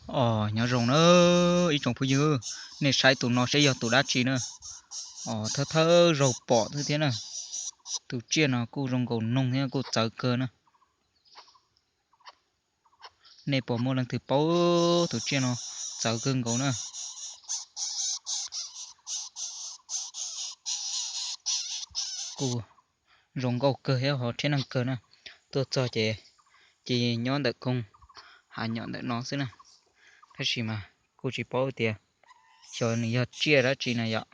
Os, nyob zoo na ib tsoom phooj ywg, nej saib tus no seb yog tus dab tsi na. Os, thawj thawj zaug pom xwb thiab na. Tus tsiaj no kuj zoo nkaus noog thiab kuj txawv kawg na. Nej puas muaj leej twg paub tus tsiaj no txawv kawg nkaus na? Kuj zoo nkauj kawg thiab ho rhiab neeg kawg na. Tuaj txog ces, ces nyob ntawm koog hav nyom ntawm no xwb na. Tab sis mas kuj tsis paub tias xyov nws yog tsiaj dab tsi na yom.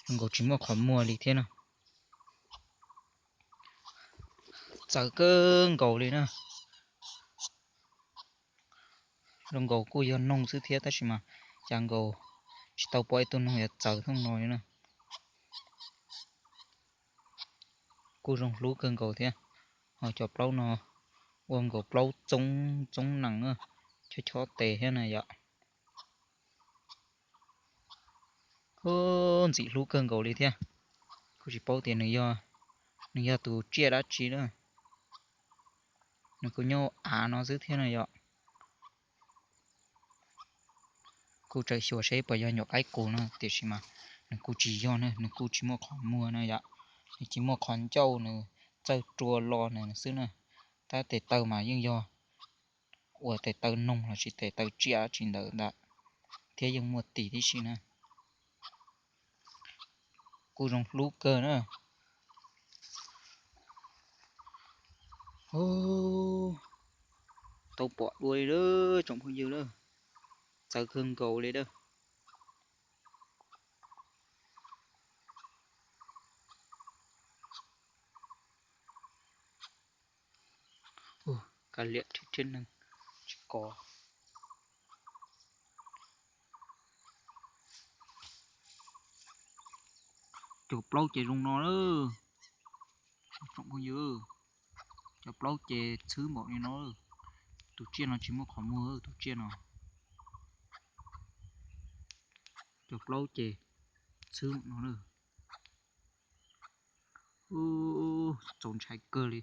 Zoo nkaus tsis muaj qhov muag li thiab no. Txawv kawg nkaus li na. Zoo nkaus kuj yog noog xwb thiab tab sis mas cas nkaus tsis tau pom ib tug noog yuav txawv thooj no li na. Kuj zoo hlub kawg nkaus thiab. Ho cov plaub no ua nkaus plaub txoob txoob nees, chob chob tes thiab na yom. Ntxim hlub kawg nkaus li thiab. Kuj tsis paub tias nws yog tus tsiaj dab tsi na. Nws kuj nyob av no xwb thiab na yom. Kuj tseem xyuas seb puas yog nyuam qaib qus no tiam sis mas nws kuj tsis yog na, nws kuj tsis muaj qhov muag na yom. Nws tsis muaj qhov ncauj, nws txawj rua lo nws xwb na. Tab tes taw mas yeej yog ua tes taw noog lossis tes taw tsiaj tsis ntawd ntag, thiab yeej muaj tis tib si na. Kuj zoo hlub kawg na. Tau pom dua li lawm tsoom phooj ywg lawm. Txawv kawg nkaus li lawm. Kav liam rhiab neeg tsis kov. Cov plaub ces zoo no lawm. Tsoom phooj ywg, cov plaub ces txhwb npaum li no. Tus tsiaj no tsis muaj qhov muag, tus tsiaj no. Cov plaub ces txhwb npaum no lawm. Txaus ntshai kawg li.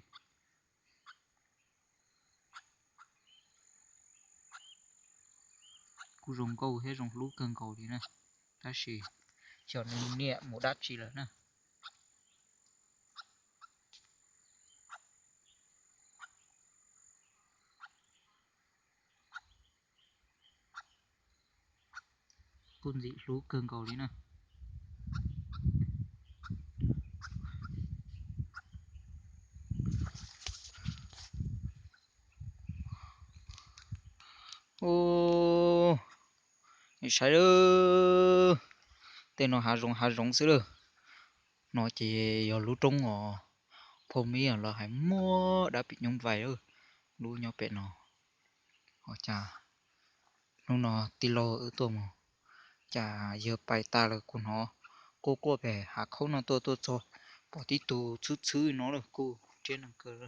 Kuj zoo nkauj thiab zoo hlub kawg nkaus li na, tab sis xyov nws niam mus dab tsi lawm na. Kuj ntxim hlub kawg nkaus li na. Saib, tej no hav zoov hav zoov xwb lawm. No ces yog lub roob os, phauj me los hais muaj dab phim nyuj vais lub nyob pem no. Ua cas hnub no tij laug wb tuaj mus, cas yawg pais tas lawm kuv hnov quaj quaj pem hav khaub no tuaj tuaj txog, pom tib tug txhwb txhwb no lawm kuj rhiab neeg kawg.